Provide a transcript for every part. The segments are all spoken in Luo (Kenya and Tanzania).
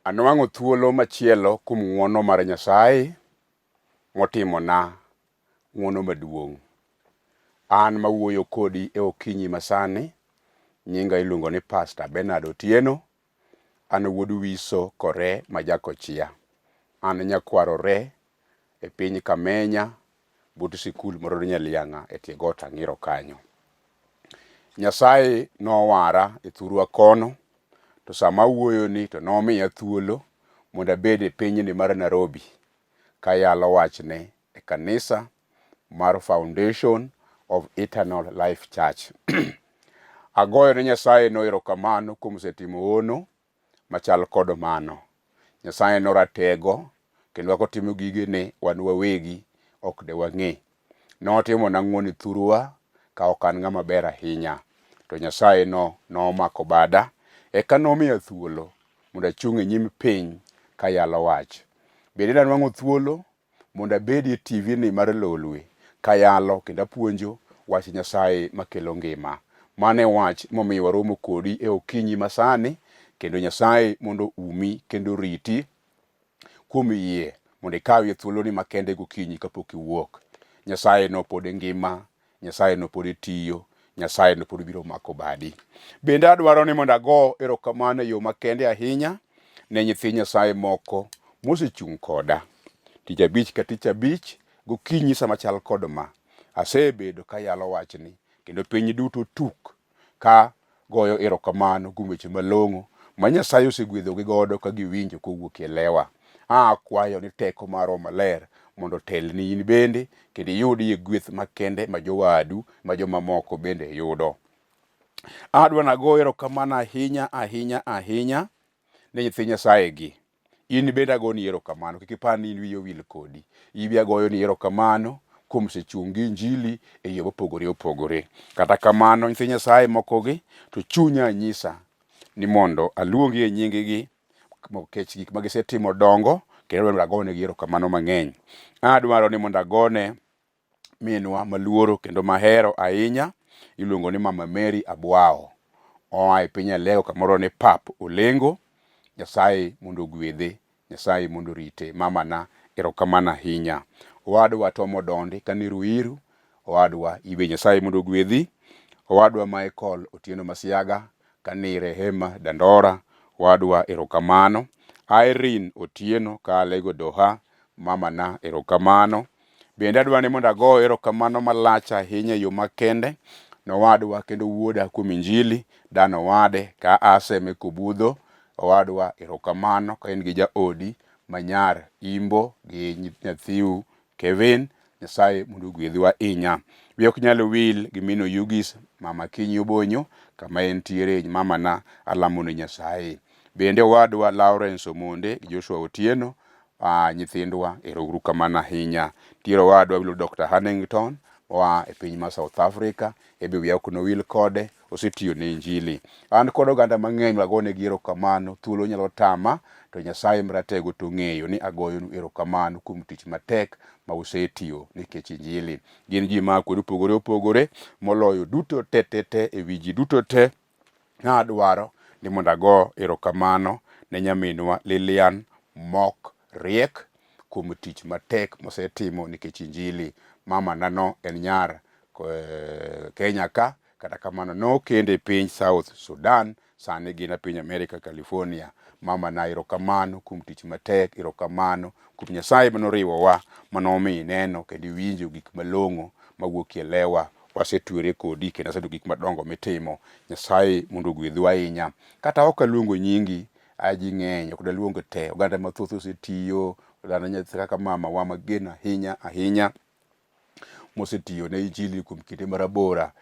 Anwang'o thuolo machielo kuom ng'wono mar Nyasaye motimona ng'wono maduong'. An mawuoyo kodi e okinyi masani, nyinga iluongo ni Pastor Bernard Otieno. An wuod Wiso Kore ma Jakochia. An nyakwar Ore e piny Kamenya but sikul moro Nyaliang'a e tie got Ang'iro kanyo. Nyasaye nowara e thurwa kono to sama awuoyoni to nomiya thuolo mondo abed e pinyni mar Nairobi kayalo wachne e kanisa mar Foundation of Eternal Life Church. Agoyo ne Nyasaye no erokamano kuom osetimo hono machal kod mano. Nyasaye noratego kendo kaka otimo gigene wan wawegi ok de wang'e. Notimona ng'wono e thurwa ka ok an ng'ama ber ahinya to Nyasaye no nomako bada eka nomiya thuolo mondo achung' e nyim piny kayalo wach. Bende nanwang'o thuolo mondo abedi e TV ni mar Lolwe kayalo kendo apuonjo wach Nyasaye makelo ngima. Mano e wach momiyo waromo kodi e okinyi masani kendo Nyasaye mondo umi kendo oriti kuom yie mondo ikawie thuoloni makende gokinyi kapok iwuok. Nyasaye no pod ngima, Nyasaye no pod tiyo, Nyasaye no pod biro mako badi. Bende adwaro ni mondo ago erokamano e yo makende ahinya ne nyithi Nyasaye moko mosechung' koda. Tich abich ka tich abich gokinyi sama chal kod ma, asebedo kayalo wachni kendo piny duto tuk ka goyo erokamano kuom weche malong'o ma Nyasaye osegwedhogi godo ka giwinjo kowuok e lewa. Akwayo ni teko mar Roho Maler mondo otelni in bende kendo iyudie gweth makende ma jowadu ma jomamoko bende yudo. Adwa nago erokamano ahinya ahinya ahinya ne nyithi Nyasaye gi. In bende agoni erokamano, kik ipar ni in wiyi owil kodi. Ibi agoyoni erokamano kuom sechung' gi injili e yo mopogore opogore. Kata kamano, nyithi Nyasaye mokogi to chunya nyisa ni mondo aluongi e nyinggi nikech gik ma gisetimo dongo kendo adwaro ni mondo agonegi erokamano mang'eny. Adwaro ni mondo agone minwa maluoro kendo mahero ahinya iluongo ni Mama Mary Abwao. Oa e piny Alego kamoro ni Pap Olengo. Nyasaye mondo ogwedhe, Nyasaye mondo orite. Mamana erokamano ahinya. Owadwa Tom Odondi kani Ruiru, owadwa ibe Nyasaye mondo ogwedhi. Owadwa Michael Otieno Masiaga kani Rehema Dandora, owadwa erokamano. Irene Otieno ka Alego Doha, mamana erokamano. Bende adwa ni mondo ago erokamano malach ahinya e yo makende nowadwa kendo wuoda kuom Injili, Dan Owade ka Aseme Kobudho. Owadwa erokamano ka in gi jaodi ma nyar Imbo gi nyathiu Kevin. Nyasaye mondo ogwedhu ahinya. Wiya ok nyal wil gi min Oyugis, mama Kinyi Obonyo, kama entiere mamana alamo ne Nyasaye. Bende owadwa Lawrence Omonde gi Joshua Otieno nyithindwa ero uru kamano ahinya. Nitiere owadwa miluongo Dr. Hannington oa e piny mar South Africa, ebe wiya ok nowil kode, osetiyo ne injili. An kod oganda mang'eny wagonegi erokamano, thuolo nyalo tama, to Nyasaye Maratego to ong'eyo ni agoyonu erokamano kuom tich matek ma usetiyo nikech injili. Gin ji maa kuonde opogore opogore, moloyo duto te te te e wi ji duto te Nadwaro ni mondo ago erokamano ne nyaminwa Lilian Mok Riek kuom tich matek mosetimo nikech injili. Mama no en nyar Kenya ka, kata kamano nokende e piny South Sudan, sani gin e piny Amerika, California. Mama na erokamano kuom tich matek, erokamano kuom Nyasaye manoriwowa, manomiyo ineno kendo iwinjo gik malong'o mawuok e lewa wasetwere kodi kendo aseneno gik madongo mitimo. Nyasaye mondo ogwedhu ahinya. Kata ok aluongo nyingi, a ji ng'eny, ok daluong te. Oganda mathoth osetiyo, oganda kaka mama wa mageno ahinya ahinya mosetiyo ne injili kuom kinde marabora.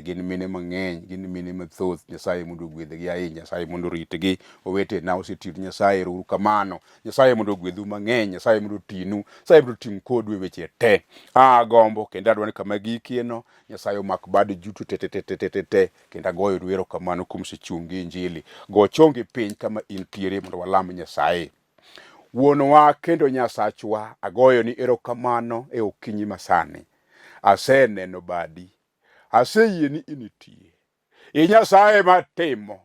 Gin mine mang'eny, gin mine mathoth. Nyasaye mondo ogwedhgi ahinya, Nyasaye mondo oritgi. Owetena osetiyo ne Nyasaye, ero uru kamano. Nyasaye mondo ogwedhu mang'eny, Nyasaye mondo otinu, Nyasaye mondo oting' kodu e weche te. Agombo kendo adwa ni kama gikieno, Nyasaye omak bad juto te te te te te te te kendo agoyonu erokamano kuom sechung' gi injili. Go chongi piny kama intiere mondo walam Nyasaye. Wuonwa kendo Nyasachwa, agoyoni erokamano e okinyi masani. Aseneno badi, aseyie ni initie. I Nyasaye matimo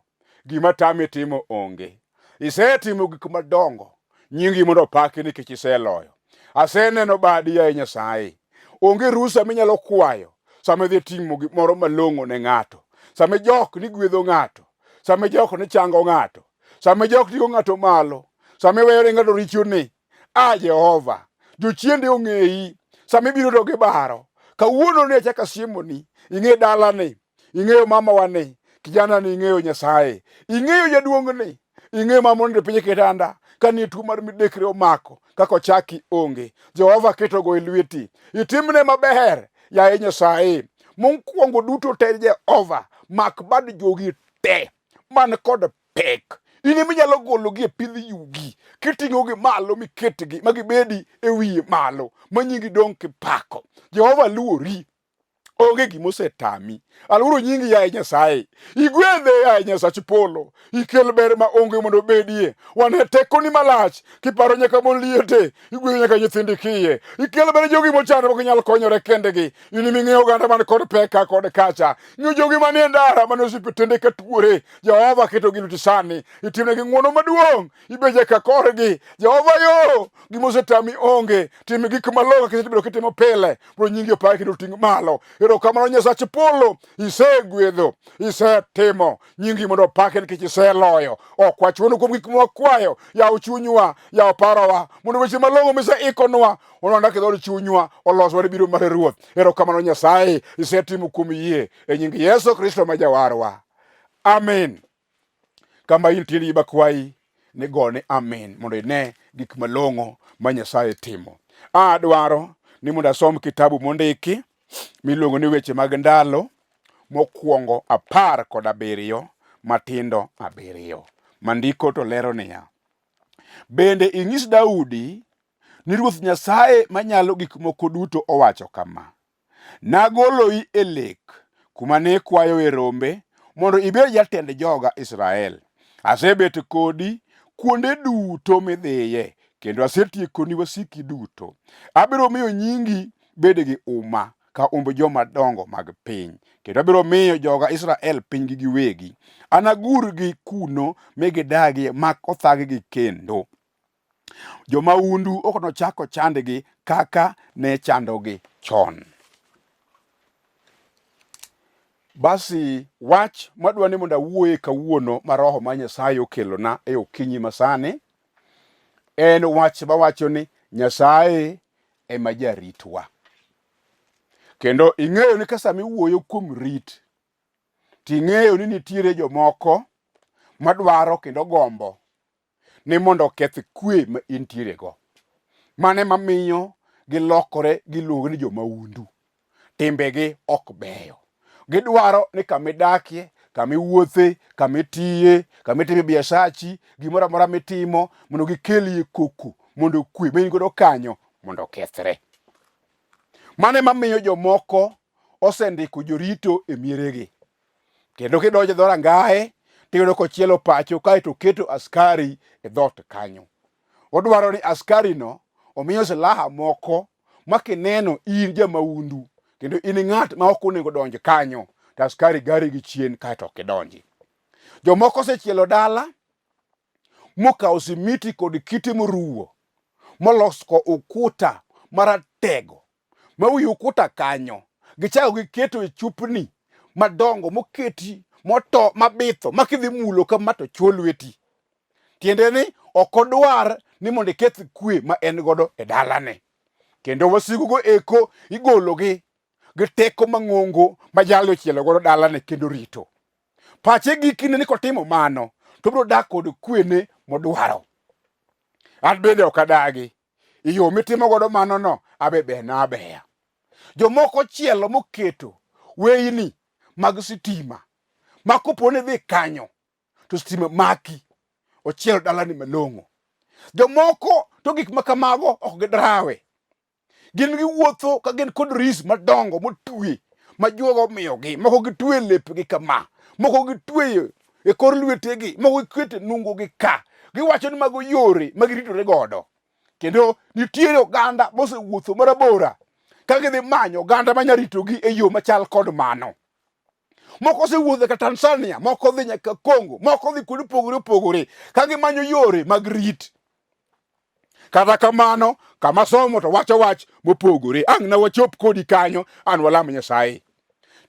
gima tami timo onge. Isetimo gik madongo. Nyingi mondo opaki nikech iseloyo. Aseneno badi yaye Nyasaye. Onge rusa minyalo kwayo sama idhi timo gimoro malong'o ne ng'ato. Sama ijok ni gwedho ng'ato. Sama ijok ni chango ng'ato. Sama ijok tigo ng'ato malo. Sama iweyo ne ng'ato richone. A Jehova, jochiende ong'eyi. Sama ibiro to gibaro. Kawuono ne achako asiemoni. Ing'e dalani. Ing'eyo mamawa ni. Kijana ni ing'eyo Nyasaye. Ing'eyo jaduong'ni. Ing'eyo mama monindo piny e kitanda ka nie tuo mar midekre omako kaka ochaki onge. Jehova ketogo e lweti. Itimne maber, yaye Nyasaye. Mokwongo duto te Jehova, mak bad jogi te man kod pek. In ema inyalo gologi e pidh yugi kiting'ogi malo miketgi ma gibedi e wiye malo ma nyingi dong' kipako. Jehova luori. Onge gima osetami. Aluoro nyingi yaye Nyasaye. Igwedhe yaye Nyasach polo. Ikel ber ma onge mondo obedie. Wane tekoni malach. Kiparo nyaka mon liete. Igwedho nyaka nyithindi kiye. Ikel ber jogi mochando ok nyal konyore kendgi. In ema ing'eyo oganda man kod pek kod kacha. Ng'iyo jogi manie ndara mane osiptende ka tuore. Jehova keto gi lweti sani. Itimnegi ng'wono maduong'. Ibeje ka korgi. Jehova yo gima osetami onge. Tim gik malong'o kaka isebedo kitimo pile. Mondo nyingi opaki kendo oting' malo. Erokamano Nyasach polo, isegwedho, isetimo. Nyingi mondo opaki nikech iseloyo. Ok wachuno kuom gik mwakwayo. Yaw chunywa, yaw parowa, mondo weche malong'o miseikonwa onwandak e dhood chunywa, oloswa ne biro mar Ruoth. Erokamano Nyasaye, isetimo kuom yie e nying Yesu Kristo ma Jawarwa. Amen. Kama intie bakwayi ni gone amen mondo ine gik malong'o ma Nyasaye timo. Adwaro ni mondo asom kitabu mondiki miluongo ni weche mag ndalo mokwongo 17 matindo 7 ma ndiko to lero niya, bende inyis Daudi ni Ruoth Nyasaye manyalo gik moko duto owacho kama, Nagoloi e lek kuma ne ikwayoe rombe mondo ibed jatend joga Israel. Asebet kodi kuonde duto midhiye kendo asetiekoni wasiki duto. Abiro miyo nyingi bed gi uma ka umb joma dongo mag piny, kendo abiro miyo joga Israel pinygi giwegi. Anagurgi kuno mi gidagie mak othaggi kendo. Jomahundu ok nochak ochandgi kaka ne chandogi chon. Basi wach madwa ni mondo awuoye kawuono ma Roho mar Nyasaye okelona e okinyi masani en wach mawacho ni Nyasaye ema jaritwa. Kendo ing'eyo ni ka sama iwuoyo kuom rit, ting'eyo ni nitiere jomoko madwaro kendo gombo ni mondo oketh kwe ma intiere go. Mano ema miyo gilokore giluongo ni jomahundu. Timbegi ok beyo. Gidwaro ni kama idakie, kama iwuothe, kama itiye, kama itime biasachi, gimoro amora mitimo mondo gikelie koko mondo kwe ma in godo kanyo mondo okethre. Mano ema miyo jomoko osendiko jorito e mieregi. Kendo kidonjo e dhorangaye tiyudo kochielo pacho kaeto oketo askari e dhoot kanyo. Odwaro ni askari no omiyo silaha moko ma kineno in jamahundu kendo in ng'at ma ok onego donj kanyo to askari gari gi chien kaeto ok idonji. Jomoko osechielo dala mokawo simiti kod kite moruwo molos ko ukuta maratego ma wi ukuta kanyo gichako giketo e chupni madongo moketi moto mabitho ma kidhi mulo kama to chwo lweti. Tiende ni ok odwar ni mondo iketh kwe ma en godo e dalane. Kendo wasigugo eko igologi gi teko mang'ongo ma jalo ochielo godo dalane kendo rito. Pache gikine ni kotimo mano to obiro dak kod kwene modwaro. An bende ok adagi. Yo mitimo godo mano no abe berna abeya. Jomoko chielo moketo weyni mag sitima ma kopo ni idhi kanyo to sitima maki ochielo dalani malong'o. Jomoko to gik ma kamago ok gidrawe. Gin giwuotho ka gin kod ris madongo motwe ma juoga omiyogi, moko gitwe lepgi kama, moko gitweyo e kor lwetegi, moko giketo e nungogi ka. Giwacho ni mago yore ma giritore godo. Kendo nitiere oganda mosewuotho marabora ka gidhi manyo oganda manya ritogi e yo machal kod mano. Moko osewuotho nyaka Tanzania, moko odhi nyaka Congo, moko odhi kuonde opogore opogore ka gimanyo yore mag rit. Kata kamano, kama somo to wacho wach mopogore. Ang' na wachop kodi kanyo, an walam Nyasaye.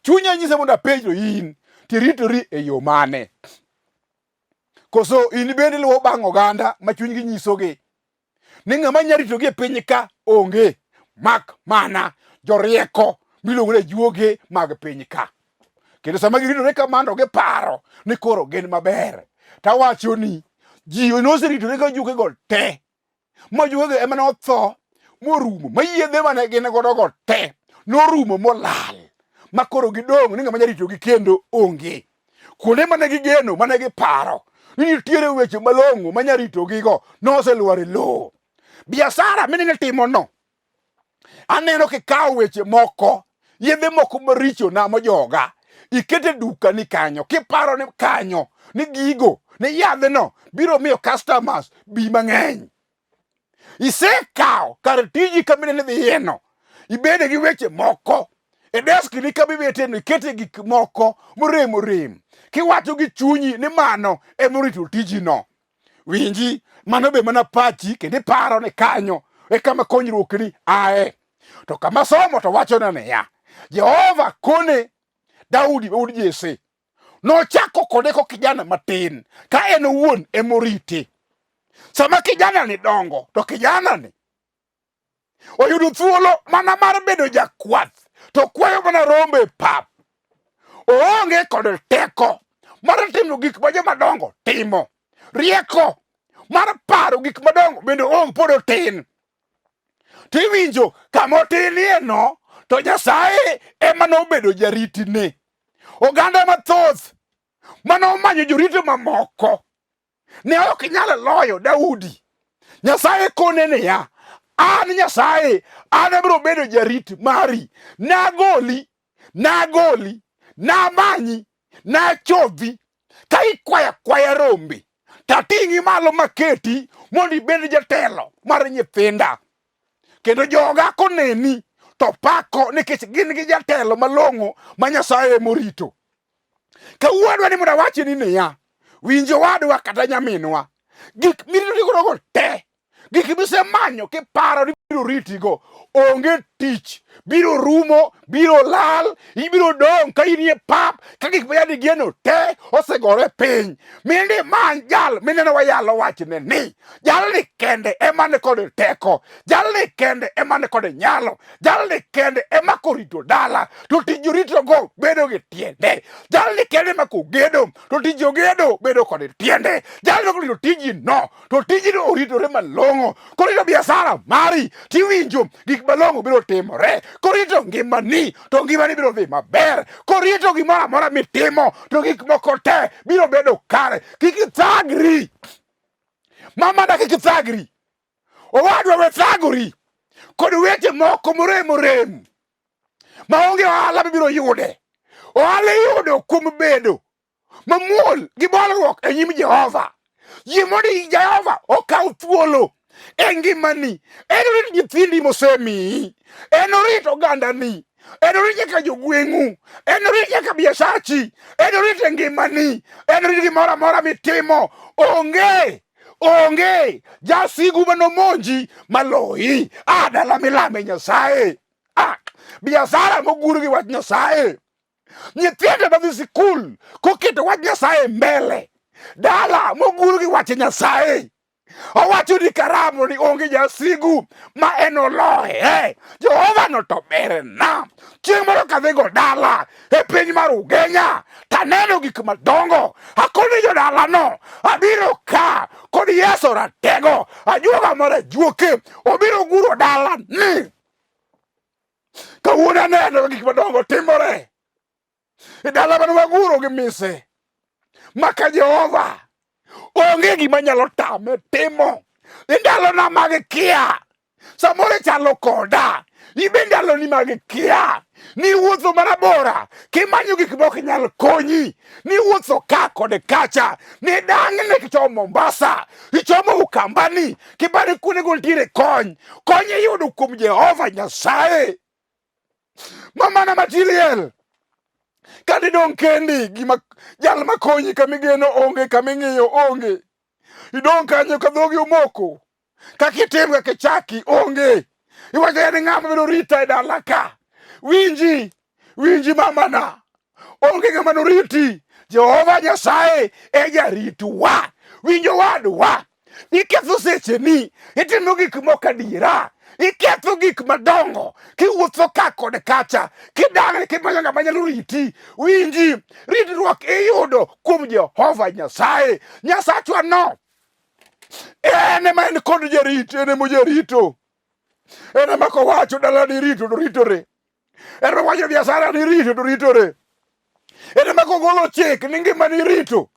Chunya nyisa mondo apenj to in, tiritori e yo mane? Koso in bende iluwo bang' oganda ma chunygi nyisogi ni ng'ama nyalo ritogi e piny ka onge mak mana jorieko miluongo ni juoge mag piny ka. Kendo sama giritore kamano to giparo ni koro gin maber. Tawacho ni ji noseritore ka juokego te ma juokego ema notho morumo ma yedhe mane gin godo go te norumo molal ma koro gidong' ni ng'ama nyalo ritogi kendo onge. Kuonde mane gigeno mane giparo ni nitiere weche malong'o manya ritogigo noselwar e lowo. Biasara minene timono aneno kikawo weche moko yedhe moko maricho namo joga ikete duka ni kanyo kiparo ni kanyo ni gigo ni yadhno biro miyo customers bi mang'eny isekawo kar tiji kama ne dhiyeno ibede gi weche moko e desk ni kama ibeteno ikete gik moko morem orem kiwacho gi chunyi ni mano emorito tijino winji mano be mana pachi kendo iparo ni kanyo e kama konyruokni ae to kama somo to wachona niya Jehova kone Daudi wuod Jesse nochako kode ko kijana matin ka en owuon emorite sama kijana ni dongo to kijana ni oyudo thuolo mana mar bedo jakwath to kwayo mana rombe e pap oonge kod teko mar timo gik ma joma dongo timo rieko mar paro gik madongo bende oonge pod otin to iwinjo kama otinie no to Nyasaye ema nobedo jaritne oganda mathoth mane omanyo jorito mamoko ne ok nyal loyo Daudi. Nyasaye kone niya, an Nyasaye, an abiro bedo jarit mari. Nagoli, nagoli, namanyi, nachodhi ka ikwaya kwaya rombe tating'i malo maketi mondo ibed jatelo mar nyithinda. Kendo joga koneni to pako nikech gin gi jatelo malong'o ma Nyasaye morito. Kawuono adwa ni mondo awachni niya, winj owadwa kata nyaminwa, gik miritogo te, gik misemanyo kiparo ni biro ritigo, onge tich, biro rumo, biro lal, ibiro dong' ka inie pap, ka gik ma yande igeno te osegore piny. Minde imany jal mineno wayalo wachne ni, jalni kende ema ni kod teko, jalni kende ema ni kod nyalo, jalni kende ema korito dala to tij joritogo bedo gi tiende jalni kende ema kogedo to tij jogedo bedo kod tiende jalni korito tiji no to tijino oritore malong'o korito biasara mari tiwinjo gik malong'o biro timore korito ngimani to ngimani biro dhi maber korito gimoro amora mitimo to gik moko te biro bedo kare kik ithagri mamana kik ithagri Owadwa we thagori kod weche moko morem orem maonge ohala mibiro yude. Ohala iyudo kuom bedo mamuol gi bolruok e nyim Jehova. Yie mondo Jehova okaw thuolo e ngimani. En orit nyithindi mosemiyi. En orit ogandani. En orit nyaka jogweng'u. En orit nyaka biasachi. En orit e ngimani. En orit gimoro amora mitimo. Onge onge jasigu manomonji maloyi. A dala milame Nyasaye. A biasara mogur gi wach Nyasaye. Nyithindo madhi sikul koketo wach Nyasaye mbele. Dala mogur gi wach Nyasaye. Owacho ni karamo ni onge jasigu ma en oloye. Hey, Jehova no to berna. Chieng' moro kadhigo dala e piny mar Ugenya taneno gik madongo. Akoni jodalano abiro ka kod Yesu ratego. Ajuoga mar ajuoke obiro guro dala ni. Kawuono aneno gik madongo timore. E dala mane waguro gi mise maka Jehova onge gima nyalo tame timo e ndalona mag kia. Samoro ichalo koda, ibe ndaloni mag kia niwuotho marabora kimanyo gik mok nyal konyi, niwuotho ka kod kacha, nidang'ne kichomo Mombasa, ichomo Ukambani, kibani kuondego nitiere kony. Kony iyudo kuom Jehova Nyasaye. Mamana Matiliel, Kata idong' kendi, gima jal makonyi kamigeno onge, kaming'iyo onge. Idong' kanyo ka dhogi omoko. Kaka itim kaka ichaki onge. Iwacho ni ng'ama biro rita e dala ka. Winji, winji mamana. Onge ng'ama noriti. Jehova Nyasaye e jaritwa. Winj owadwa. Iketho secheni, itimo gik moko adiera, iketho gik madongo kiwuotho ka kod kacha, kidang'ni kimanyo ng'ama nyalo riti. Winji, ritruok iyudo kuom Jehova Nyasaye. Nyasachwa no en ema en kod jarit, en ema ojarito, en ema kowacho dala ni rito to ritore, en ema wacho biashara ni rito to ritore, en ema kogolo chik ni ngima ni rito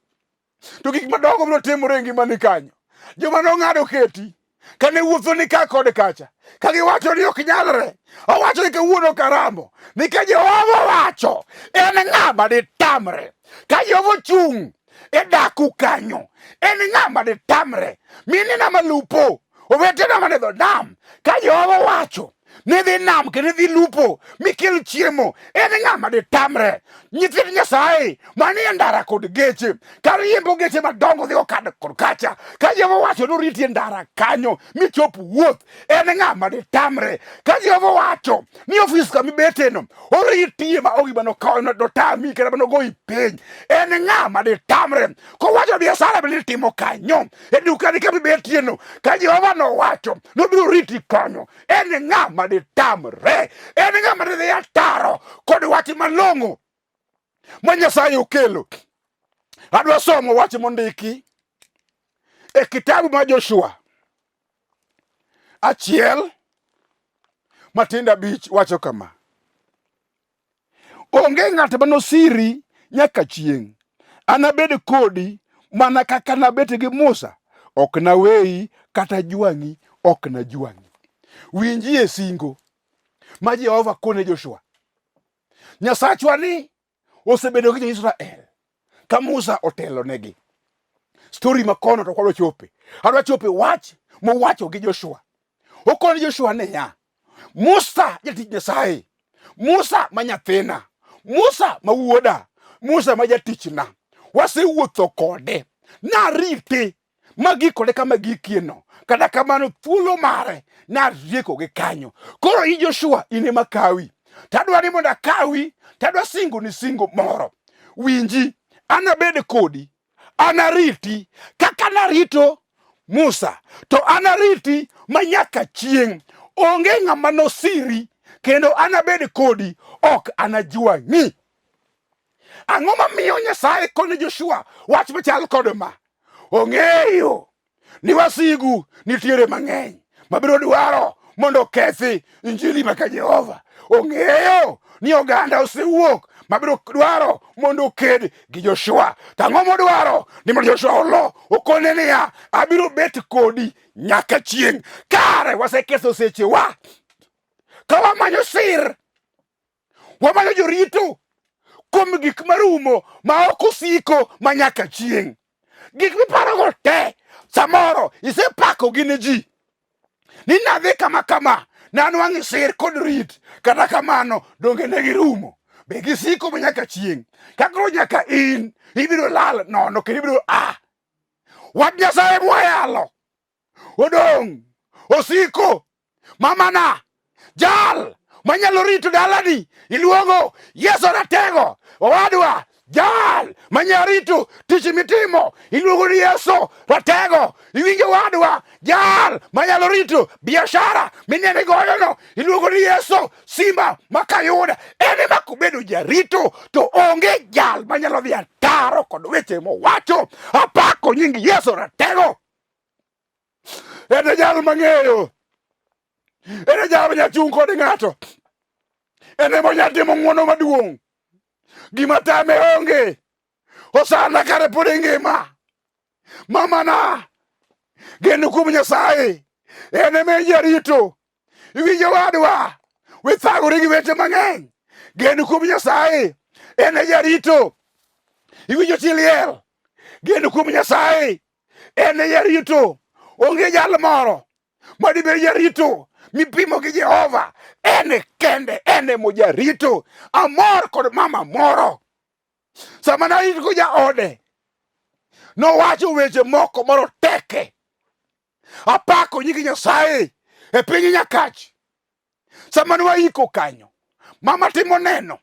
to gik madongo biro timore e ngimani kanyo. Joma nong'ado keti kane wuotho ni ka kod kacha ka giwacho ni ok nyalre, owacho ni kawuono karamo ni ka Jehova owacho en ng'a ma ditamre? Ka Jehova ochung' e daku kanyo en ng'a ma ditamre? Minena malupo, owetena mane dho nam, ka Jehova owacho nidhi nam kendo idhi lupo mikel chiemo en ng'ama ditamre nyithind nyasaye manie ndara kod geche ka riembo geche madongo dhi okado kod kacha ka jehova wacho noriti e ndara kanyo michop wuoth en ng'ama ditamre ka jehova wacho ni ofis kama ibeteno oritie ma onge gima notami kata manogoyi piny en ng'ama ditamre kowacho biasara bende itimo kanyo e dukani kama ibetieno ka jehova nowacho nobiro riti kanyo en ng'a ma ditamre en ng'a ma didhi ataro kod wach malong'o ma nyasaye okelo adwa somo wach mondiki e kitabu ma joshua achiel matindo abich wacho kama Onge ng'at ma nosiri nyaka chieng'. Anabed kodi mana kaka nabet gi Musa. Ok naweyi kata jwang'i, ok najwang'i. Winjie singo ma Jehova kone Joshua. Nyasachwa ni osebedo gi jo-Israel ka Musa otelonegi. Story ma kono to ok chope. Adwa chope wach mowacho gi Joshua. Okone Joshua niya, Musa jatich Nyasaye, Musa ma nyathina, Musa ma wuoda, Musa ma jatichna, wasewuotho kode, narite magikore kama gikieno. Kata kamano thuolo mare narieko gi kanyo. Koro in Joshua in ema kawi. Tadwa ni mondo akawi, tadwa singo ni singo moro. Winji, anabed kodi anariti kaka narito Musa, to anariti ma nyaka chieng'. Onge ng'ama nosiri, kendo anabed kodi, ok anajwang'i. Ang'o mamiyo Nyasaye kone Joshua wach machal kod ma? Ong'eyo ni wasigu nitiere mang'eny mabiro dwaro mondo okethi injili maka Jehova. Ong'eyo ni oganda osewuok mabiro dwaro mondo oked gi Joshua. To ang'o modwaro? Ni mondo Joshua olo. Okone niya, abiro bet kodi nyaka chieng'. Kare waseketho sechewa ka wamanyo sir Wamanyo jorito kuom gik marumo ma ok osiko ma nyaka chieng'. Gik miparogo te samoro isepakogi ne ji ni nadhi kama kama nanwang'o sir kod rit, kata kamano donge ne girumo? Be gisiko ma nyaka chieng'? Ka koro nyaka in ibiro lal nono kendo ibiro a. Wach Nyasaye mwayalo odong' osiko mamana jal manyalo rito dalani iluongo Yesu ratego owadwa jal manyalo rito tich mitimo iluongo ni Yesu ratego iwinjo wadwa jal manyalo rito biashara minene goyono iluongo ni Yesu simba makayuda en ema kobedo jarito to onge jal manyalo dhi ataro kod weche mowacho apako nying Yesu ratego En e jal mang'eyo. En e jal manyalo chung' kod ng'ato. En ema onyalo timo ng'wono maduong'. Gima tame onge. Osana kare pod ingima. Mamana, geno kuom Nyasaye. En ema en jarito. Iwinjo wadwa, we thagori gi weche mang'eny. Gen kuom Nyasaye. En e jarito. Iwinjo chi liel. Gen kuom Nyasaye. En e jarito. Onge jal moro Madibed jarito mipimo gi Jehova, en kende, en emo jarito. Amor kod mama moro. Sama narito go jaode, nowacho weche moko maroteke. Apako nying Nyasaye e piny Nyakach. Sama ne waiko kanyo, mama timo neno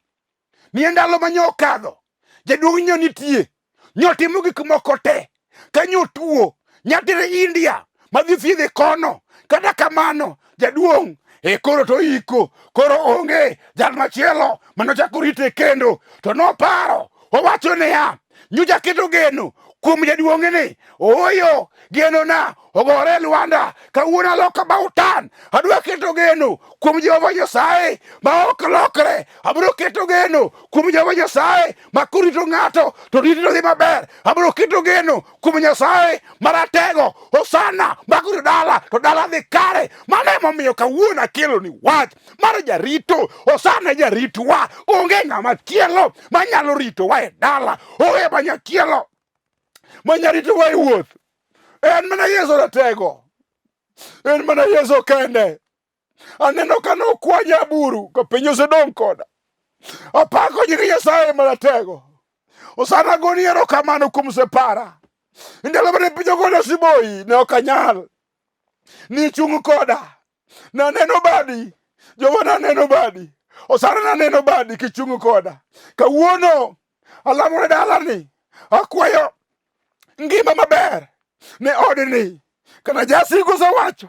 ni e ndalo ma nyo okadho, jaduong' nyo nitie, nyo timo gik moko te, ka nyo tuo, nyatere India madhi thiedhe kono. Kata kamano, jaduong' e koro to iko, koro onge jal machielo manochako rite kendo, to noparo owacho niya, nyocha keto geno kuom jaduong'ni, ooyo genona ogore e lwanda, kawuono aloka bautan, adwa keto geno kuom Jehova Nyasaye ma ok lokre, abiro keto geno kuom Jehova Nyasaye ma korito ng'ato to rito dhi maber, abiro keto geno kuom Nyasaye maratego, hosana ma korito dala to dala dhi kare. Mano emomiyo kawuono akelo ni wach mar jarito, hosana jaritwa, onge ng'ama chielo manyalo ritowa e dala, onge manyachielo manyalo ritowa e wuoth. En mana Yesu ratego, en mana Yesu kende. Aneno ka nokwanya buru ka piny osedong' koda. Apako nying Nyasaye maratego. Osana goni erokamano kuom separa. Ndalo mane piny ogona siboi ne ok anyal. Nichung' koda. Naneno badi. Joma naneno badi. Osana naneno badi kichung' koda. Kawuono alamo ne dalani. Akwayo ngima maber ne odni. Kata jasigu osewacho,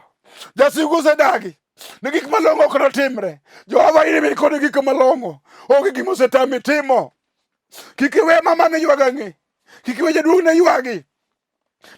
jasigu osedagi ni gik malong'o ok notimre. Jehova in ema kod gik malong'o. Onge gima osetami timo. Kik iwe mama ne ywag ang'e. Kik iwe jaduong' ne ywagi.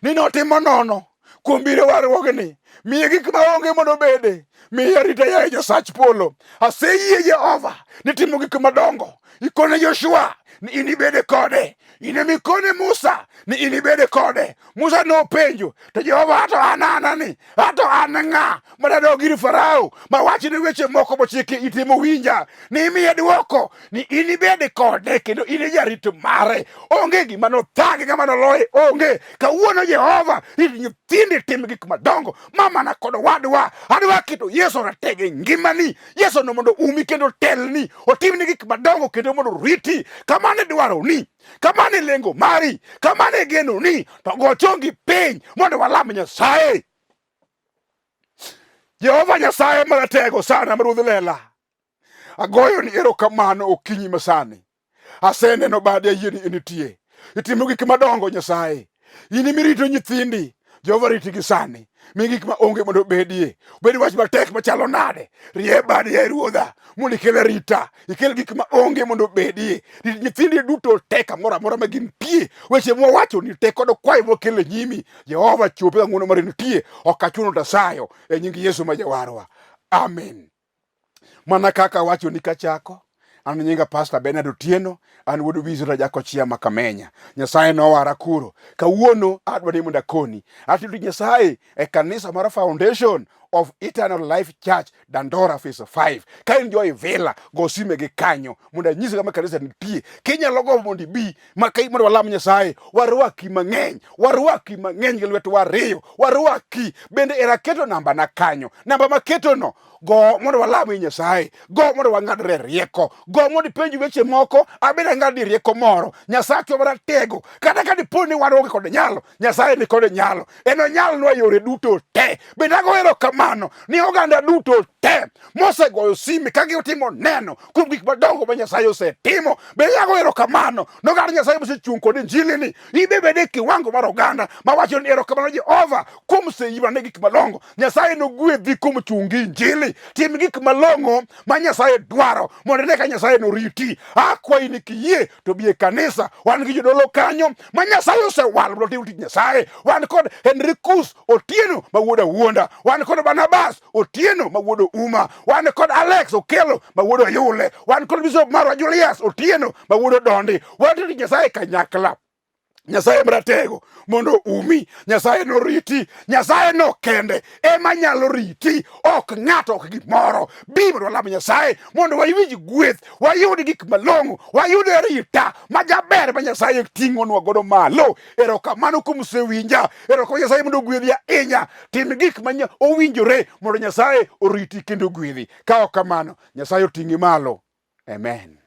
Ni notimo nono kuom biro warruogni. Miye gik maonge mondo obede. Miye arita yaye Nyasach polo. Aseyie Jehova ni timo gik madongo. Ikone Joshua ni inibede kode. In ema ikone Musa ni inibede kode. Musa nopenjo, to Jehova ato an ana ni, ato an ng'a madadog ir Farao mawach ni weche moko mochiki ite mowinja. Ni imiye dwoko ni inibed kode kendo in e jarit mare. Onge gima nothage, ng'ama noloye onge. Kawuono Jehova rit nyithindi tim gik madongo. Mamana kod owadwa, adwa keto Yesu ratego e ngimani. Yesu no mondo umi kendo otelni, otimni gik madongo kendo mondo oriti. Kamano e dwaroni, kamano e lengo mari, kamano e genoni, to go chongi piny mondo walam Nyasaye. Jehova Nyasaye maratego sana ma Ruodh Lela, agoyo ni erokamano okinyi masani. Aseneno badi ayie ni initie. Itimo gik madongo Nyasaye. In emirito nyithindi. Jehova riti gi sani. Mi gik ma onge mondo obedie. Obed wach matek machalo nade. Rie badi yaye Ruodha mondo ikel arita. Ikel gik ma onge mondo obedie. Rit nyithindi duto te kamoro amora ma gintie. Weche mwawacho ni te kod kwayo mwakelo e nyimi. Jehova chope ka ng'wono mari nitie. Ok achuno tasayo e nying Yesu ma Jawarwa. Amen. Mana kaka awacho ni kachako, an nyinga Pastor Bernard Otieno, an wuod Wizo Rajakochia ma Kamenya. Nyasaye nowara kuro. Kawuono adwa ni mondo akoni. Atiyo tich Nyasaye e kanisa mar Foundation of Eternal Life Church Dandora Phase 5. Ka in jo Ivila, go sime gi kanyo mondo anyisi kama kanisa nitie. Kinyalo gombo mondo ibi, ma ka mondo walam Nyasaye, warwaki mang'eny, warwaki mang'eny gi lwetwa ariyo, warwaki. Bende era keto namba na kanyo. Namba maketono go mondo walam Nyasaye, go mondo wang'adre rieko, go mondo ipenj weche moko, abed ang'adni rieko moro. Nyasachwa maratego, kata ka dipo ni wan onge kod nyalo, Nyasaye ni kod nyalo, en onyalnwa yore duto te. Bende ago erokamano ni oganda duto te mosegoyo sime ka gitimo neno kuom gik madongo ma Nyasaye osetimo. Bende ago erokamano ni oganda Nyasaye mosechung' kod injili ni ibe bede e kiwango mar oganda mawacho ni erokamano Jehova kuom oseyima ne gik malongo. Nyasaye nogwedhi kuom chung' gi injili. Tim gik malong'o ma Nyasaye dwaro mondo ine ka Nyasaye noriti. Akwayi ni kiyie to bi e kanisa. Wan gi jodolo kanyo ma Nyasaye osewalo mondo otim tich Nyasaye. Wan kod Henrikus Otieno ma wuod Awuonda. Wan kod Barnabas Otieno ma wuod Ouma. Wan kod Alex Okelo ma wuod Oyule. Wan kod Bishop marwa Julius Otieno ma wuod Odondi. Wan tich Nyasaye kanyakla. Nyasaye maratego mondo umi, Nyasaye noriti, Nyasaye no kende ema nyalo riti, ok ng'ato, ok gimoro. Bi mondo walam Nyasaye mondo wawinj gweth, wayud gik malong'o, wayud arita majaber ma Nyasaye ting'onwa godo malo. Erokamano kuom sewinja, erokamano Nyasaye mondo ogwedhi ahinya. Tim gik ma owinjore mondo Nyasaye oriti kendo ogwedhi. Ka ok kamano, Nyasaye oting'i malo. Amen.